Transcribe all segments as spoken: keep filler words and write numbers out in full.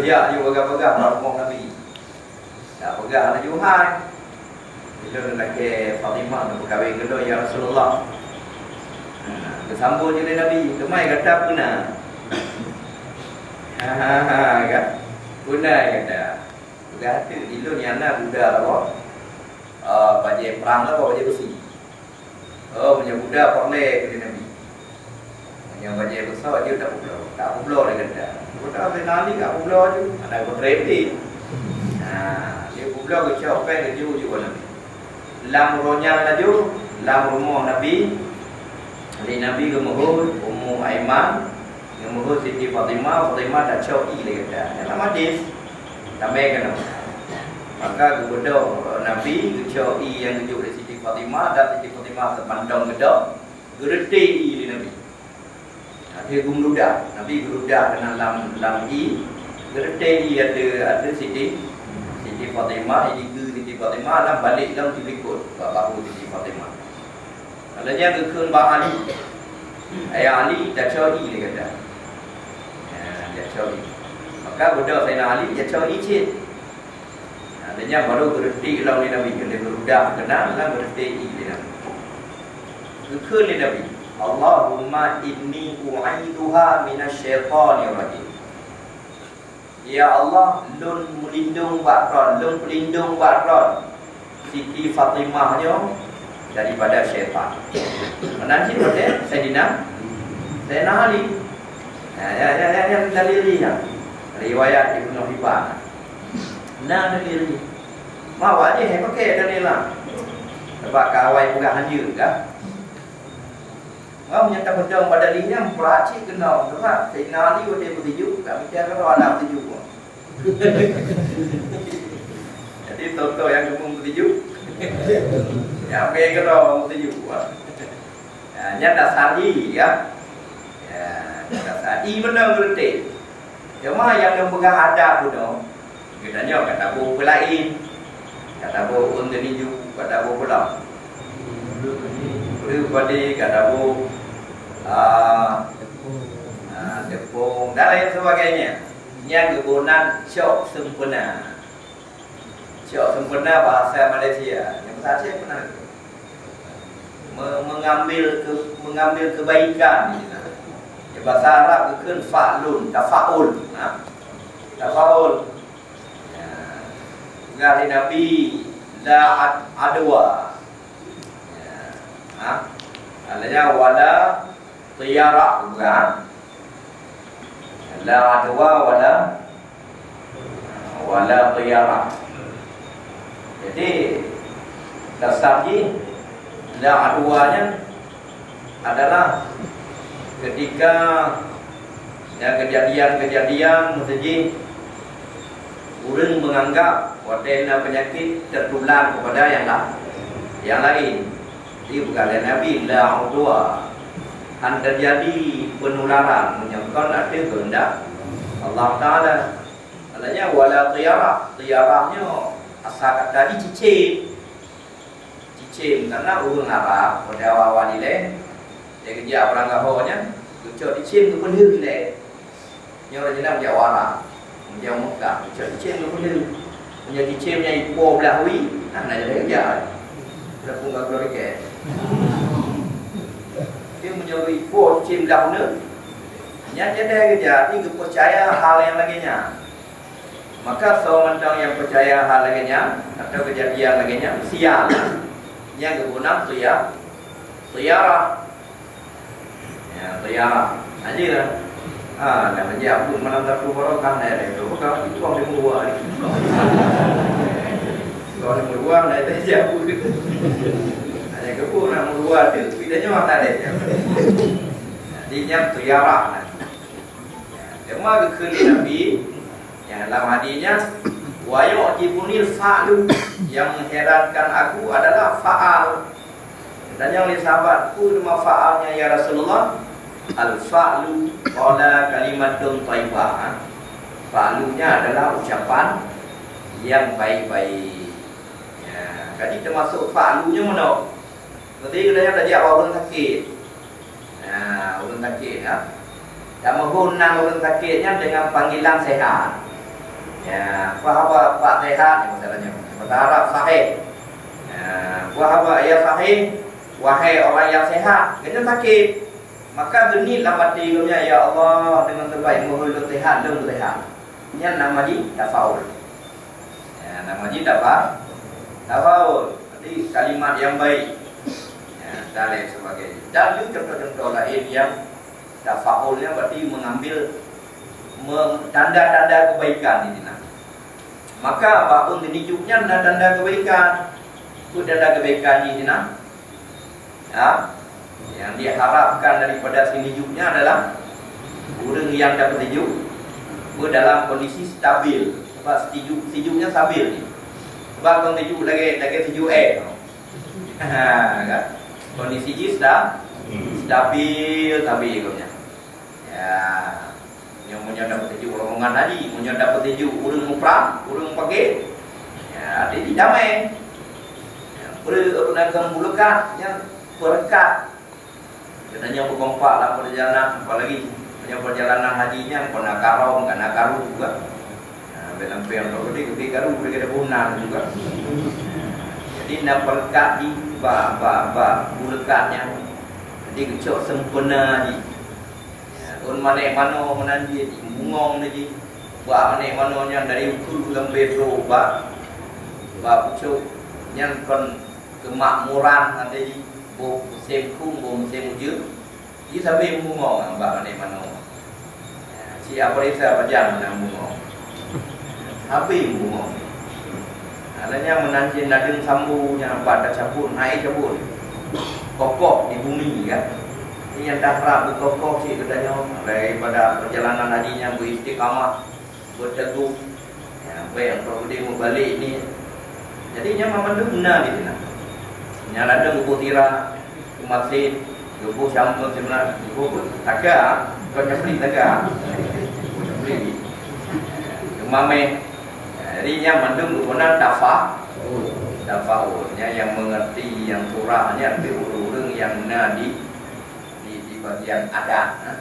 Ya, yuk bagah-bagah bak rumoh Nabi. Dak peugah laju hai. Ilôn lakée Fatimah neupeukawen keu lôn, ya Rasulullah. Nah, geusambot jih lé Nabi, "Teuma gata peue na?" Ha, ha, ha, kan? "Peue na gata?" Peugah teuk, "Ilôn nyang na buda Allah. Ah, bajée prang lom, bajée beusi." Oh, meunyoe buda peureulée keu Nabi. Meunyoe bajée beusoe jeuet tapeubloe. Tapeubloe lé gata. Buda Saidina Ali tapeubloe ju. Ada geutrep pih. Nah, dia peubloe geucok péng geujok ju bak Nabi. Lam uroe nyan laju, lam rumoh Nabi, lé Nabi geumeuhôi Ummu Aiman, geumeuhôi Siti Fatimah, Fatimah tacok ié lé gata. Nyan lam hadis. Tamé keunoe. Maka geubeudôh Nabi geucok ié nyang geujok lé Siti Fatimah dan Siti Fatimah teupantong geudôh, geureute ié lé Nabi. Akhé geumeurudah, Nabi geurudah keunan lam, lam ié, geureute ié ateueh, ateueh Siti, Siti Fatimah, ié dikeue Siti Fatimah, lam balek lom jilikot bak bahu Siti Fatimah. Lheueh nyan geukheun bak Ali. Ayah Ali, tacok ié lé gata. Ya, tacok ié. Maka beudôh Saidina Ali, tacok ié cit. Nah, lheueh nyan baru geureute lom lé Nabi, geureute geurudah keunan, lam geureute ié lé Nabi. Geukheun lé Nabi, "Allahumma inni u'idzuha minasy syaithanir rajim." Ya Allah, lôn meulindong bak Droe, lôn peulindong bak Droe Siti Fatimah nyoe daripada syaitan. Meunan cit watée Saidina, Saidina Ali. Nah, ya, ya, ya, ya, dalil jih nyan. Riwayat Ibnu Hibban. Nah, dalil jih. Ma wajéh hai pakai dalil nyan. Sabab ka awai peugah hanjeuet kan. Ngon nyang tapeudong bak dalil nyan, brat cit keunoe. Sabab Saidina Ali watée beuteujok, ka mita keudroe aneuk beuteujok. Jadi, toto nyang geumeuteujok. Nyang mita keudroe beuteujok. Ya, nyan dasar jih, ya. Ya, nyan dasar jih beuna geureute. Cuma nyang lôn peugah adab bunoe, geutanyoe ka taboh peue laén, ka taboh ôn teuninju, ka taboh pulang. Breueh padi, ka taboh, ah, ah, teupeung, dan lain sebagainya. Nyan geuboh nan cok sempurna. Cok sempurna bahasa Malaysia. Nyang bahasa Aceh pernah. Me-, mengambil ke-, mengambil kebaikan. Ya, bahasa Arab geukheun fa'lun, tafaul. Ha? Tafaul. Ya. Peugah lé Nabi, la ad-, adwa. Ya. Ha? Artinya, wala tiyara, bukan? La adwa wala, wala tiyara. Jadi, dasar jih, la adwa nyan adalah ketika ada kejadian-kejadian, maksud jih, ureuëng menganggap watée na penyakit tertular kepada yang la-, yang lain. Jadi, peugah lé Nabi, "La udwa." Han terjadi penularan meunyoe kon ateueh kehendak Allah Taala. Makanya, wala tiyara. Tiyara nyoe asal kata jih cicém. Cicém, karena ureuëng Arab, pada awal-awal ilée, dia kerja orang gaho nyan, geucok cicém geupeulheueh ilée. Nyoe lagée na jak wara, jak Mekah, cok cicém geupeulheueh. Meunyoe cicém nyan ipo blah wie, hana jadi keujak. Udah pun gak keluar ikan. Tapi meunyoe ipo cicém blah uneuen, nyan jadi keujak, tapi geupeucaya hal nyang lagée nyan. Maka soe mantong nyang peucaya hal lagée nyan, atau keujadian lagée nyan, sial. Nyan geupeugah tiya-, tiyara. Ya, tayar. Aja lah. Ha, dah menjawab malam Sabtu baru kan, eh, itu bukan, itu orang yang buat. Orang yang buat, nah, itu jawab. Hanya kebun nak buat tu, kita nyawa tak ada. Jadi, nyam tu yarak lah. Cuma kekali Nabi, yang dalam hadisnya, "Wa yu'jibunil fa'lu," yang mengherankan aku adalah fa'al. Ditanya oleh sahabat, "Peue teuma fa'alnya, ya Rasulullah?" "Al-fa'lu qala kalimatun thayyibah." Fa'lunya adalah ucapan yang baik-baik. Ya, jadi termasuk fa'lunya meunoe. Berarti kita yang tajak bak ureuëng sakit. Nah, ureuëng sakit, ya. Tameuhun nan ureuëng sakit nyan dengan panggilan sehat. Ya, apa haba Pak sehat ni masalahnya? Bahasa Arab sahih. Ya, apa haba ia sahih? Wahai orang yang sehat, kena sakit. Maka geuniet lam até geuh nyan, "Ya Allah, deungon teubaik meuhôi lôn sehat, lôn sehat." Nyan nama jih tafaul. Ya, nama jih tafa-, tafaul. Jadi kalimat yang baik. Ya, dan lain sebagainya. Dan juga contoh-contoh lain yang tafaul nyan berarti mengambil me-, tanda-tanda kebaikan di sinan. Maka bak ôn sinijuk nyan na tanda kebaikan. Peue tanda kebaikan di sinan? Ya. Yang diharapkan daripada sinijuk nyan adalah ureuëng yang dapeusijuk dalam kondisi stabil. Sebab sijuk, sijuk nyan stabil ni. Sebab kon sijuk lagée, lagée sijuk air. Ha, kan? Kondisi jih sta-, stabil, stabil geuh nyan. Ya. Nyoe meunyoe dapeusijuk rombongan haji, meunyoe dapeusijuk ureuëng muprang, ureuëng pagé, ya, jadi damai. Ya, beu-, beuna keu meulekat, nyan peurekat. Geutanyoe beukompak lam perjalanan, apalagi meunyoe perjalanan haji nyan kon na karom, kon na karu juga. Ya, bèk sampai orang tadi keubi karu, bèk ada boh nan juga. Jadi na peurekat di ba, ba, ba, meulekat nyan. Jadi geucok sempurna jih. Ya, ôn manéh manoe meunan jih, bungong na jih. Bak manéh manoe nyan dari ukeue sampai troh bak, bak pucôk nyan kon keumakmuran até jih, boh musém khueng, boh musém ujeuen. Jih sabe bungong bak manéh manoe. Ya, si Abresa pajan na bungong. Habéh bungong. Alanya meunan cit ladeueng sambo nyang pat tacabot, naik cabot. Kokoh di bumi, kan? Ini yang dah rab kokoh cit geutanyoe daripada perjalanan haji nyang beristiqamah, berteguh. Ya, sampai yang kau gede mau balik ni. Jadi, nyan mandum na di sinan. Nyan ladeueng geuboh tira, geumasin, geuboh campur sinan, geuboh pun taga, bukan nyapli taga. Geuboh nyapli. Geumameh. Jadi, nyan mandum geuboh nan tafa-, tafaul. Nyan yang mengerti, yang surah, nyan ureuëng-ureuëng yang na di, di, di bagian adat, ha.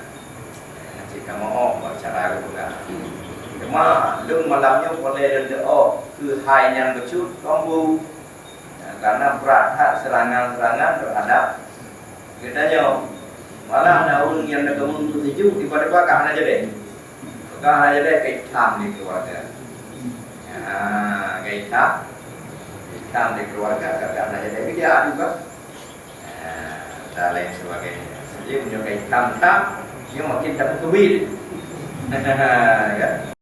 Cit kamoe bak cara geupeugah. Teuma lôn malam nyoe peureulée lôn teuôh keuhai nyang bacut kong bu. Nah, karena brat that seurangan-seurangan teuhadap geutanyoe. Malah na ureuëng nyang na keumeueng teusijuek tiba-tiba ka hana jadi. Ka hana jadi ka itam di keluarga. Ya, ka itam. Itam di keluarga ka hana jadi. Tapi dia juga. Ah, dan lain sebagainya. Jadi, meunyoe ka itam-itam, nyoe makin tapeukeubiet. Kan?